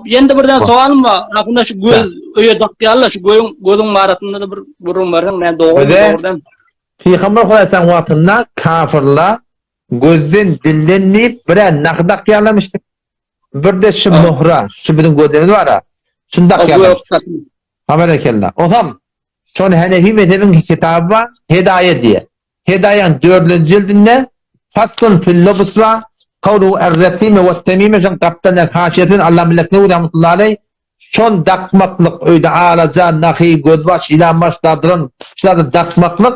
Hop, ýene-de bir däne sowalym bar. Ahunda şu göz öýe dakýarlar, şu gözüň gözüň barasynda-da bir gürrüň berseň, näme dogrymy, dogry dälmi? Pygamber Hudaýsaň wagtynda kafirler gözden, dilden diýip, bir-ä nahy dakýarlarmyş, bir-de şu möhra, şu biziň gözlerimiz bar-a, şuny dakýarlarmyş. Ha berekella. Osam, şony Hanefi mezhebiň kitaby bar, Hedaýe diýe. Hedaýaň dördünji jildinde Faslun fil lubs bar, Kawluhu er-resime we-temime şoň gapdalyndaky haşiýesi bilen Allama Leknewi rahmetullahi aleý şony dakmaklyk öýde alaja, nahy, gözbaş, ýylanbaş, dardylan şulary dakmaklyk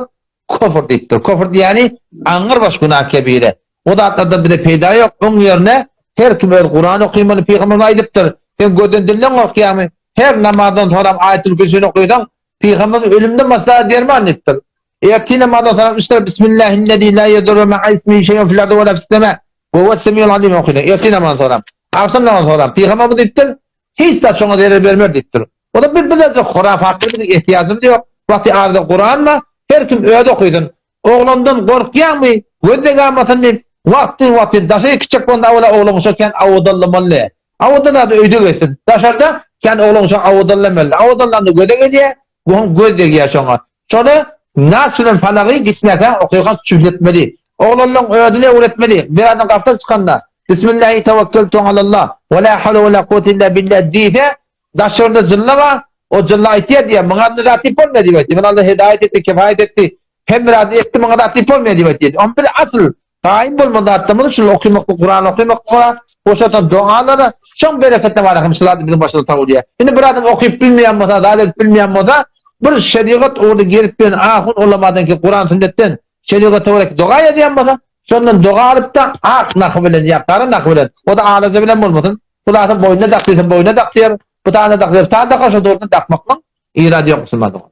kofr diýipdir. Kofr diýýäni aňyrbaş günah kebire. O zatlardan bize peýda ýok. Oň ýerine her kim öz Kuran okymaly pygamberimiz aýdypdyr. Sen gözden dilden gorkýaňmy? Her namazdan soram Aýatul Kürsini okysaň pygamberimiz ölümden maslahat derman diýipdir. Ertir namazdan soram üç defa Bismillahillezî lâ yedurru ma'a ismihi şey'un fil ardı ve lâ fis-semâ ve huves-semî'ul alîm okysaň ertir namazdan soram. Agşam namazdan soram pygamberimiz diýipdir hiç zat şoňa zerer bermer diýipdir. O da bir bileje hurafatlara biziň ehtiýajymyz ýok. Wagty arada Kuran bar, her kim özi okysyn. Oglandan gorkýaňmy, göz degamasyn diýip, wagtly-wagtly daşa kiçjek bolanda awala oglan şo kän awadallamaly. Awadallady öýde gezsin. Daşarda kän oglan şo awadallamaly. Awadallanda göze gelýär, oň göz degýär şoňa. Şony Nas bilen Falagy gitmäkäň okykan çüfletmeli. Oglanlaň özüne öwretmeli. Bir adam gapdan çykanda, Bismillahi tewekkeltu alallah, we la hawle we la kuwwete illa billah diýse, Daşarda jylla bar, o jylla aýtýar diýýär, muňa indi zat diýip bolmaýar diýip aýtýar. Muny Alla hidaýat etdi, kifaýat etdi, hemme zady etdi, muňa zat diýip bolmaýar diýip aýtýar. Onuň bir asyl gaýym bolmaly zatlarymyz şul okymaklyk, Kuran okymaklyk bar, boşatan dogalara, şoň bereketine bar hem şu zat biziň başymyza tagulýar. Indi bir adam okyp bilmeýän bolsa, zat edip bilmeýän bolsa, bir şerigat ugrunda gezip ýören ahun ulamadan ki Kuran sünnetden şerigata görä doga ýazýan bolsa, şondan doga alyp-da ak nahy bilen ýa gara nahy bilen, o-da alaja bilen bolmasyn, Hudaýyň boýnuna dak diýse boýnuna dak diýer, bu tana dak diýse bu tana dakar, şo dogrudan dakmaklyň irady ýok musulman dogan.